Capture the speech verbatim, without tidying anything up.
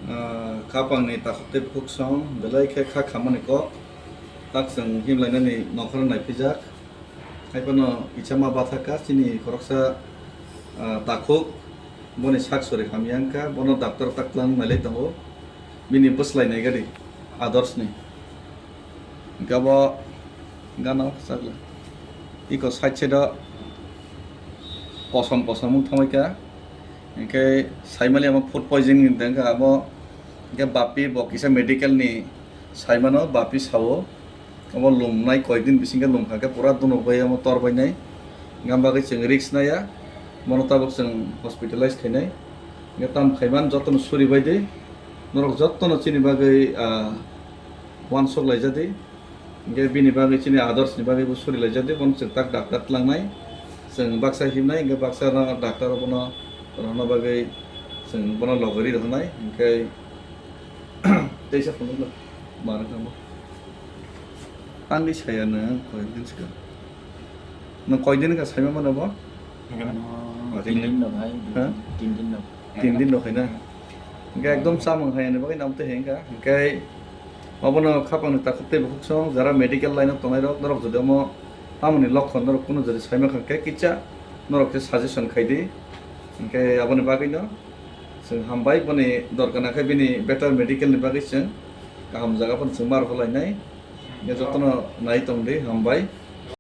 Ah, khapangni takhuk tei bukhuk song, belai khe kha khamani kok, tak chwng himlainani nokhorno naipijak. Haiphano kisa ma bathaka chini khoroksa, ah, takhuk, boni sak sori hamya wngkha, bono doctor tak twlang nailai tongo, bini bwslai naigadi Adorsni. Hingke abo gana kwchak le. Iko side side o kosom kosom wng thangbai kha. Hingke saimali amo food poisoning ni tengkha abo. Hingke bapi bo kisa medical ni saimano bapi sao. Abo lumnai koidin bisingke lumkha khe pura dunok bai amo tor bainai. Hingke bagwi chwng risk naiya. Bono tabuk chwng hospitalize khainai. Hingke tam khaiman jotono suri bai di. Norok jotono chini bagwi, ah, uansuk laijadi. Hingke bini bagwi chini Adorsni bagwi bo suri laijadi, bono chwng tak doctor tlangnai. Chwng baksa himnai, hingke baksa no doctor bono rohorna bagwi chwng bono logori rohornai. Hingke teisa phunukno ma rwkha mo. Ani saya nwng koidin sikha. Nwng koidin wngkha saima mano bo? Ano, tin din no bhai, Ha? Tin din no. Tin din rok hai na. Hingke ekdom chamung hai ani bagwi nam tei hingka. Hingke obono khapang ni takhuk tei bukhuk song jara medical line o tongnai rok norok jodi omo tamoni lokhon norok kunu jodi saima kha khe kicha norok khe suggestion khai di. Hingke aboni bagwi no chwng hambai boni dorkar na khe bini better medical ni bagwi chwng kaham jaga phano chwng mar holai nai. Hingke jotono nai tong di hambai.